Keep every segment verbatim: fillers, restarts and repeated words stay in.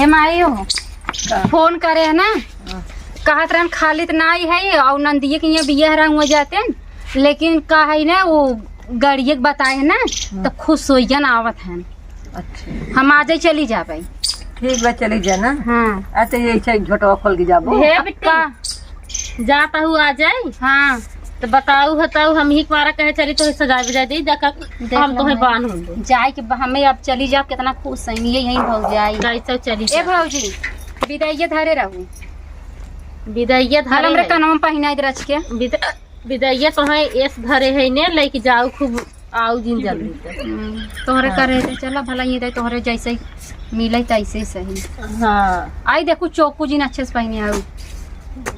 ए माई हो, का? फोन करे है ना, हाँ। कहत रहन खाली त नाई है, और नंदिये के यहाँ बियाह रंग हो जाते हैं, लेकिन का है ना, वो गड़िए के बताए है ना, हाँ। तो खुश होइयन आवत हैं। अच्छा। हम आजे चली जाबे। ठीक बा, चली जा ना। हाँ। आ तो ये इच्छा झोटवा खोल के जाबो। हे अब बिट्टी, का? जात हूँ आ जाई। हाँ। तो बताऊ हताऊ, हम ही कुमारा कहे चली तो सजाए बजाए दे, देखा देख हम लो तोहे मैं। बांध होंगे। जाए के ब-, हमें अब चली जाब, कितना खुश है, ये यहीं भौजाई। कैसे चली ए जा? भौजी, बिदाइये धरे रहू। बिदाइये धरे हल हमरे है। कनवा में पहिनाई दे रच के। बिदा-, बिदाइये तो है, एस धरे है ने, लेके जाऊ खूब आऊ जिन जल्दी से। हम्म, तोहरे हाँ। करे तो चला भला ये दे, तोहरे जैसे ही मिले तैसे ही सही। हाँ। आई देखू चोकू जिन अच्छे से पहिने आऊ।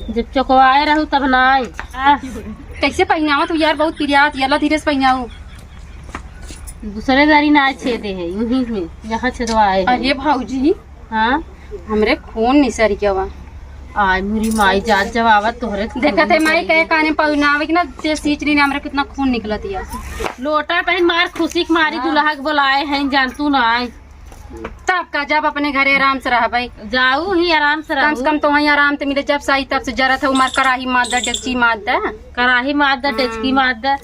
जब चोकवाए रहू तब ना आई। आ। कैसे पहिनावत हूँ यार, बहुत पिरियात, यला धीरे से पहिनाऊ। दूसरे दारी ना छेदे है, यूं ही में, यहाँ छेदवाए है। अरे भौजी। हाँ? हमरे खून निसर गवा। आय मुरी माई, जात जब आवत तोहरे तो देखत है माई, कहे काने पहुनावे कि ना, ते सीच रही ना, हमरे कितना खून निकलत या। लोटा तहिन मार खुशी के मारी हाँ। दुल्हा के बोलाए हैं, जानतू ना आए। तब का, जब अपने घरे आराम से रहबे। जाऊ ही आराम से कम से रहू। कम तो वहीं आराम तो मिले, जब से आई तब से जरत है, उमर कराही मार द, डेगची मार द। कराही मार द, हम्म। डेगची मार द।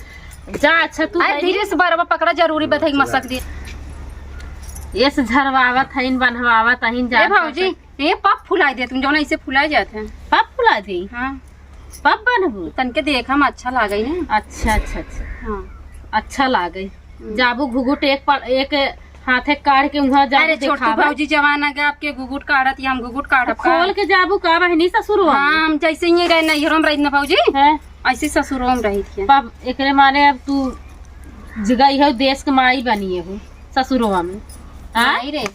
जा, अच्छा, तू अरे, जाइए। धीरे से बरवा पकड़ा, जरूरी बा, धई मसक दे। ये से झरवावत हईन, बन्हवावत हईन, ए जा, भौजी, अच्छा। ये पप फुलाई दे, तुम जौन ऐसे फुलाई जात हैं। पप फुला दी? हाँ। पप बनबू? तनके देख, हम अच्छा लागे ना। अच्छा, अच्छा, अच्छा। हाँ। अच्छा लागे। हम्म। जाबू घुघुट एक पल, एक हाथे काढ़ के उहाँ जाबू अरे, छोटू देखावे। भौजी, जवान आ गया आपके घुघुट काढ़त, या हम घुघुट काढ़ब तो का? खोल के जाबू का बहिनी ससुरवा में? हाँ, हम जैसे ही गए नैहरों में रही ना भौजी। हैं? ऐसे ससुरो में रही थी। बाप, एकरे माने अब तू जगह हो, देश के माई बनी हो ससुरवा में। हाँ? माई रे,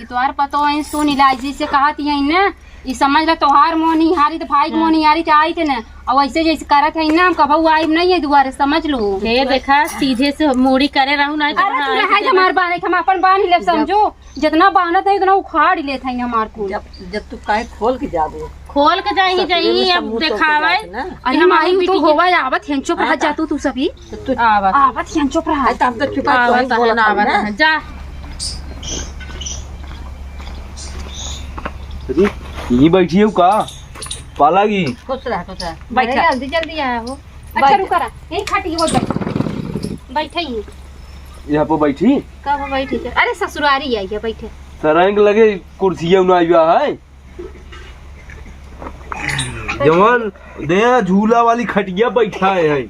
ई तोहार पतो है, सुन इलायची से कहत ही ना, ई समझ ला तोहार मोह नहीं हारी त भाई के मोह नहीं हारी त आई थे ना। और ऐसे जैसे करत है ना, हम कबहू आइब नहीं है दुआरे, समझ लो। हे देखा, सीधे से मूड़ी करे रहू ना, अरे तू रहाई हमार बाने, हम अपन बान ही लेब, समझो। जितना बानत है उतना उखाड़ लेत है हमार कुल। जब, जब तू काहे खोल के जाबू? खोल के जाई, ससुरे में जाई, सब अब मुंह तोड़ के देखावे। जात ना। अरे हमारी माई, तू बेटी के होवा आवत है, चुप रह हाँ, जा तू, तू सभी। तो तू आवत। आवत है, चुप रह। अरे तो हम तो चुप रह, आवत तू ही है, बोलत आवत ना। है, जा। अरे, यहीं बैठी हो का? पालागी? खुश रह, खुश रह। अरे, बैठा। जल्दी, जल्दी आया हो। अच्छा, बैठ। रुका रहा। यहीं खटिए, वो बैठ। बैठे ही। यहाँ पर बैठी? कब बैठी? अरे, ससुरारी आई है, बैठे। सरंग लगे कुर्सिया ना आया है। जवन दे झूला वाली खटिया बैठाए है।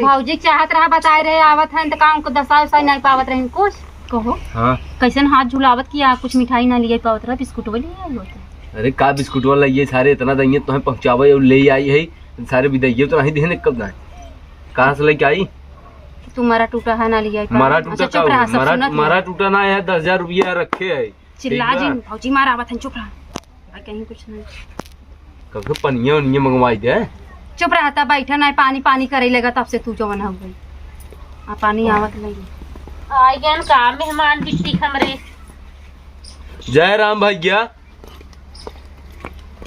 भौजी चाहत रहा, बताए रहे आवत है, त का उनको दसाए उसाए नहीं पावत रहे कुछ? कहो। हाँ। कैसन हाथ झुलावत कि आ कुछ मिठाई ना लिए पावत रहा, बिस्कुट वाली लिए होते। अरे का बिस्कुट वाला, ये सारे इतना दइये तुम्हें पहुँचावे और ले आई है, सारे बिदाइये तो नहीं देने कब ना। कहाँ से लेके आई? तुम्हारा टूटा है ना लिए पावत। हमारा अच्छा, टूटा चुप का रहा, हुआ? सब हमारा, सुनत हमारा है। टूटा ना है, दस हजार रुपया रखे है। चिल्ला ठीक बा? जिन, भौजी मार आवत हन, चुप रहा। आ, कहीं कुछ नहीं। कब से पनिया उनिया मंगवाई दे। चुप रहा, तब बैठा नहीं, पानी पानी करे लेगा, तब से तू जवन हो गई। आ, पानी आवत नहीं। आ गए का मेहमान बिट्टी हमरे। जय राम भैया,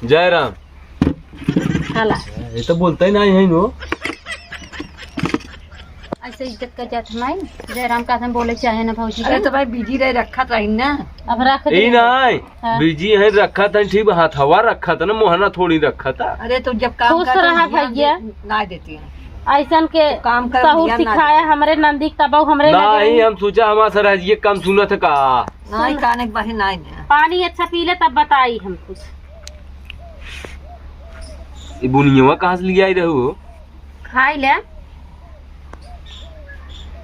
जय राम। हाला। ये तो बोलता ही नहीं है नो। ऐसे इज्जत कर जात हमारी। जयराम का हम बोले चाहे ना भौजी अरे का। तो भाई बिजी रहे, रखा था ही ना। अब रख दे। ई नहीं, हाँ। बिजी है, रखा था ठीक, हथवा रखा था ना, मोहना थोड़ी रखा था। अरे तो जब काम खुश करता रहा ध्यान भैया। दे-, ना देती है। ऐसन के तो काम कर सहूर ध्यान ना सिखाया देती। हमरे नंदी के तबौ हमरे नहीं, लगे। हम सोचा हमारा सर ये काम सुनत है का। नहीं, सुन। काने के बाहर नहीं है। पानी अच्छा पी ले तब बताई हम कुछ। ये बुनियवा कहाँ से ले आई रहू हो? खाई ले।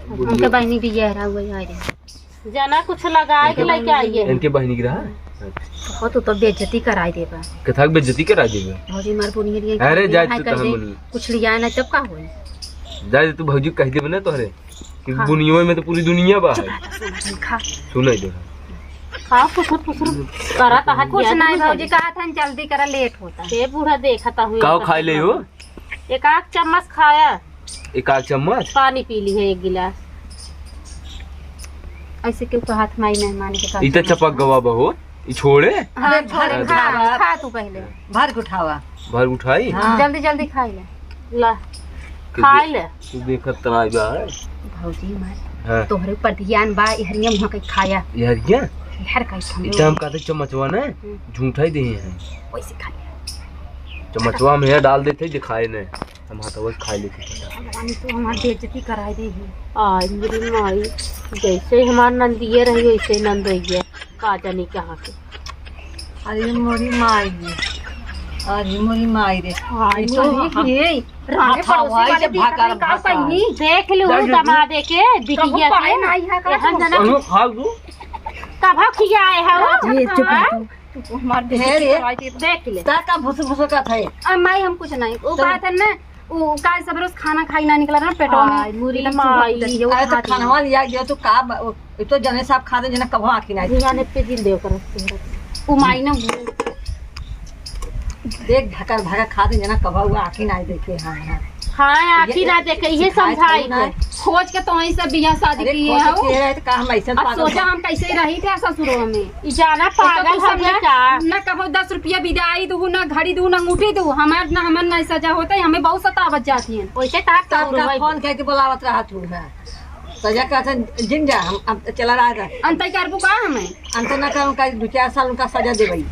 बुनिया। उनके बहिनी भी ये रहा, वही आई रहे। जना कुछ लगाए के इनके लेके आइए। इनके बहिनी की रहा? बहुत तो, तो बेइज्जती कराई देबा। कथा के बेइज्जती कराई देबा? भौजी मार बुनिया लिए अरे खाई जाए है तू कर कहाँ दे। बोली? कुछ लिया ना तब का होई? जाए तू भौजी कह देबे ना तोहरे। कि हाँ। बुनिया में तो पूरी दुनिया बा चुप है। रह, सुन, सुन, खा। सुनाई दे। खाओ, फुसुर, फुसुर करा, तहार कुछ ज्ञान नहीं नहीं भौजी, है। कहा था जल्दी करा, लेट होता है। ये बूढ़ा देखा था हुई काव करता खाई ले था। हो? एक आध चम्मच खाया। एक आध चम्मच? पानी पी ली है एक गिलास। ऐसे क्यों कहा था माई मेहमान के साथ? ई तो चपक गवा बहो, ई छोड़े? हाँ, अरे, भर छोड़े, खा, उठावा। खा तू पहले। भर के उठावा। भर उठाई? हाँ। जल्दी, जल्दी खाई ले। ला, तू खाई दे-, ले। तू देखत तना बा है। भौजी मार, हाँ। तोहरे ऊपर ध्यान बा, एहरिया मुँह के खाया। एहरिया? हर कहीं हम इतना हम कहते चम्मचवा ने हम्म। झूठा ही दे हैं। वैसे खा लिया। चम्मचवा में डाल देते, दिखाए ने। हम हाथ वही खा लेते। भगवान, तू हमार बेइज्जती कराए दे ही। आई मेरी माई, जैसे हमार नंदिया रही, वैसे ही नंद रही है। का जानी कहाँ के। अरे मोरी माई, अरे मोरी माई रे। आई ये तो मोरी हम, ये, रानी हाथ पड़ोसी हवाई वाले से भी भाकर पता नहीं का भाकर। कहीं। देख लो, जा, जा, दमादे के, बिटिया कबो पाए के। नहीं है का एहन तू? जना अनु, खा लू। कब खियाए है वो? ये चुप रह तू। तू हमार हे रे। बेइज्जती कराई दे। देख ले। ता का भुसु भुसु का था ये? आ, माई, हम कुछ नहीं। वो चल। बात है ना, वो का सब रोज खाना खाई ना निकला ना पेटवा में। आई, मुरी एकदम माई। चुप रह। ये वो अरे तो खाती खानवा लिया गया तो का ब-, वो, एक तो जने साहब खाते जना कभो आँखी ना आई। ध्यान पे दिल देव कर। वो माई ना वो देख, ढकर भगा खाते जना कभो वो आँखी ना आई देखे। हाँ, हाँ। हाँ, आँखी ये ना देखे, ये खाए समझाई खाए ना। थे। खोज के तो वहीं से बियाह शादी अरे, किए खोज हो। के रहे तो का हम ऐसे अब पागल सोचा हैं? हम कैसे रही थे ससुरों में। ई जाना तो पागल तू सब हवे ना, का? ना कबो दस रुपया बिदाई दू, ना घड़ी दू, ना अंगूठी दू। हमार ना, हमार ना सजा होता है, हमें बहुत सतावत जाती हैं। वैसे का तब करूँ का भाई? फोन करके बुलावत रहा तू है। सजा कहते जिन जा, हम, हम चला रहा था। अंत करबू का हमें? अंत ना करूँ का, दो चार साल उनका सजा दे भाई।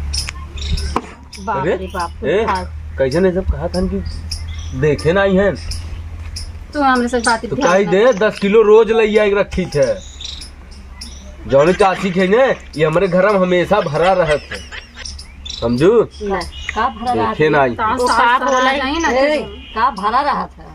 बाप अरे, रे बाप, ए, कुछ खास। कैसे नहीं सब कहा था कि देखे ना आई हैं। तू हमरे से बात तो ध्यान काई रख। दे, दस किलो रोज ले आई रखी थे। जौने चाची के ने, ये हमरे घर में हमेशा भरा रहत है, समझू? ना। का भरा रहत देखे है? ना आई। तो वो सास का सास बोला आ ही? जाए ना ए, तो। का भरा रहत है?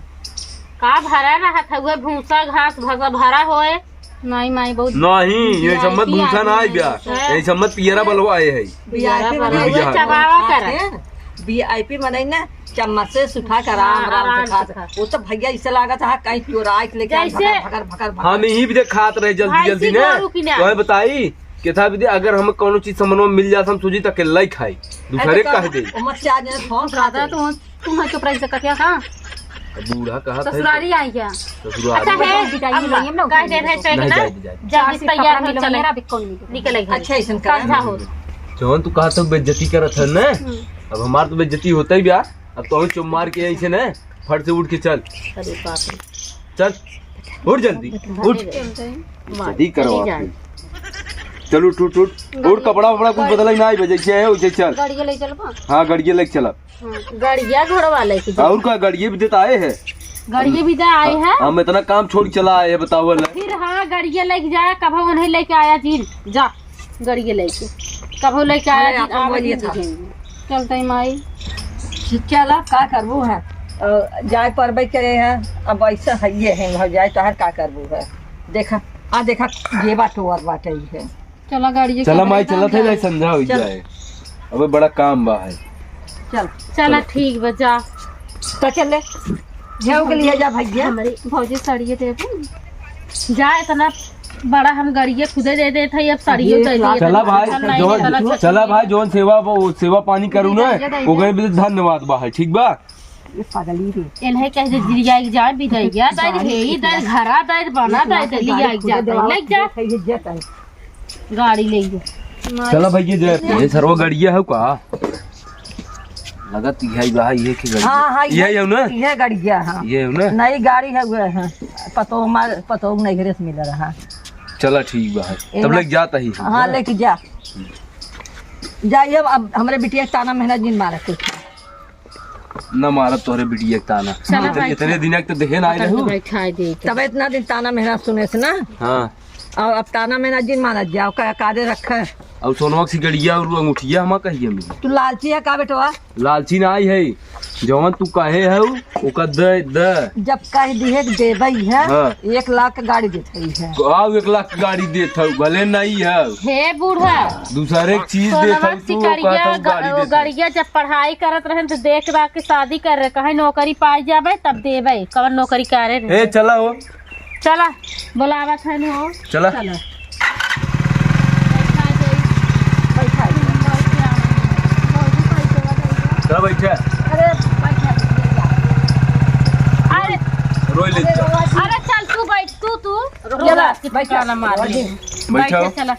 का भरा रहत है? वो भूसा घास भसा भरा होए। नहीं माई, बहुत नहीं, ये सब मत VIP भूसा ना आए आदमी ब्या। है। ये सब मत पियरा बलवा आए है। VIP VIP वाला वाला। चबावा कर। VIP मनई ना, चम्मच से सुखा के आराम, हाँ, आराम से आराम से खात। खा। वो तो भैया इसे लागत है, कहीं चोराई के लेके आए, जैसे भकर, भकर, भकर, भकर। हम यही भी देख खात रहे जल्दी, भैंसी जल्दी ने। गोरू की ना। तो बताई, कि था विधि, अगर हम कौनो चीज समनवा में मिल जात, हम सोची त अकेला ही खाई, दूसरे अरे तो कह दे। वो मत से आज फोन दादा, खाते। तो तुम है चुप रही सकत है का? अब बूढ़ा कहा था ससुरारी तो। आई क्या? ससुरारी। अच्छा है, बिदाई अम्मा, नहीं, हम लोग कह दे रहे से नहीं, ना, जाए दे, जाए दे। जल्दी चार से तैयार कपड़ा हो, मिलो, चले। मेरा भी कौन नहीं। निकले घर। अच्छा, ऐसन करा। समझा हो। जौन तू कहा तो बेइज्जती करत है ना, हम्म। अब हमार तो बेइज्जती होता ही ब्या। अब तो चुप मार के ऐसे ना, फट से उठ के चल। अरे बाप रे। चल, उठ जल्दी, उठ। जल्दी करो चली आप। जाए। चल, उठ, उठ, उठ। उठ, कपड़ा वपड़ा कुछ बदला ही ना आई, जैसे है, वैसे चल। गाड़िया ले चलबा? हाँ, गाड़िया लेके चला। हाँ, गाड़िया घोड़वा लेके जा। और का, गाड़िया भी देता आए है। गाड़िया भी दे आए हैं। हम इतना काम छोड़ के चला आए हैं, बताओ वाला। फिर हाँ, गाड़िया लेके जा, कब उन्हें लेके आया जी, जा। गड़िए लइके। कबो लइके आया अरे, जी, आपन आवत बोलिए ही था। देखेंगे। चलते ही माई। चला, का करबू है? अ, जाए परबे करे हैं, अब ऐसा है, ये है, भौजाई, तोहर का करबू है? देखा, आ देखा, ये बात और बात ही है। चला, गाड़ी चला माई, चलत है, नहीं समझा हो चल। जाए। अबे बड़ा काम बा है। चल। चला, चला। ठीक बा, जा। तो चल ले। जाओ के लिए जा भैया। हमारी भौजी साड़िए देबू। जा, इतना बड़ा हम गाड़िए खुदे दे देत हई, अब साड़ियो दे दिए। चला भाई, चला, चला भाई, जौन सेवा, वो सेवा पानी करू ना, ओकरे भी धन्यवाद बा है, ठीक बा? ये पगली रे। इन्हें कह दे, जिरिया के जा, बिदाई गया, दे, हे, दे, घरा दे, बना दे, ले आई जा, ले जा। गाड़ी ले गया। चला भैया, जय। ये सरवा गड़िया है का? लगत यही बा, ये की गड़िया? हाँ, हाँ, ये ये, है ना? ये गड़िया, हाँ। ये है ना? नई गाड़ी है, हुए हैं। पतोह मार, पतोह नहीं घरे से मिल रहा। चला ठीक बा है। तब लेके जाता ही। हाँ, लेके जा। जाइए, अब हमरे बिटिया के ताना मेहना जिन मारा कुछ। न मारब तोहरे बिटिया के ताना। चला इतने, भाई, इतने दिन तक तो देखे ना आए रहू। बैठाई दे के। तब इतना दिन ताना मेहना सुने से ना। हाँ। और अब ताना मेहना जिन मारत जाओ, का कादे रखे। और सोनवा की गड़िया और अंगूठिया हमा कहिए मिली। तू लालची है का बेटवा? लालची ना आई है, जवन तू कहे है ओका दे दे। जब कह दिहे कि देबे है, हाँ। एक लाख के गाड़ी देत है। आओ एक लाख के गाड़ी देत है, भले नहीं है। हे बूढ़ा। दूसरे एक चीज देत सोनवा है, तू सिकरिया कहत है गाड़ी ग-, देत है। गड़िया जब पढ़ाई करत रहे तो देख रहा कि शादी कर रहे, कहे नौकरी पाई जाबे तब देबे, कवन नौकरी करे रहे। ए, चला हो। चला, बोलावत है नु हो। चला। चला। बैठा जाई। बैठा जाई। चला बैठा। अरे, बैठा। अरे, रोई ले चल। अरे, चल, तू बैठ, तू, तू। रोवा के बैठा। ठिकाना मार ले। बैठा। बैठा, चला।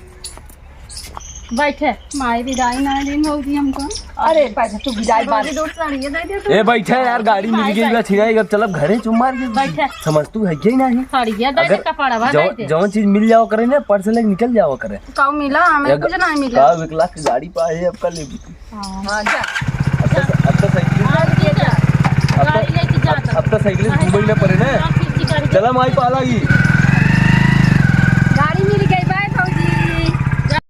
बैठे। माई विदाई ना दिन भौजी हमको। अरे, बैठे, तू विदाई बात। भौजी, दो साड़िया दे दे तू। ए, बैठे यार, गाड़ी मिल गई बा, छिनाई, अब चलब घरे चुम्मा के। बैठे। समझ तू है ही नहीं। साड़िया दे दे, अगर कपड़वा दे जौ-, दे। जौन चीज मिल जाओ करे ना, पर्स लेके निकल जाओ करे। काऊ मिला? हमें या कुछ नहीं मिला। काऊ एक लाख की गाड़ी पा है, अब का लेबू? हाँ। हाँ, जा। अब तो, अब तो साइकिल, हाँ, ठीक है। अब तो, गाड़ी लेके जा अब, अब तो साइकिल हाँ, घूमे ही ना पड़े ना। हाँ, ठीक, ठीक, गाड़ी चला माई पाला की।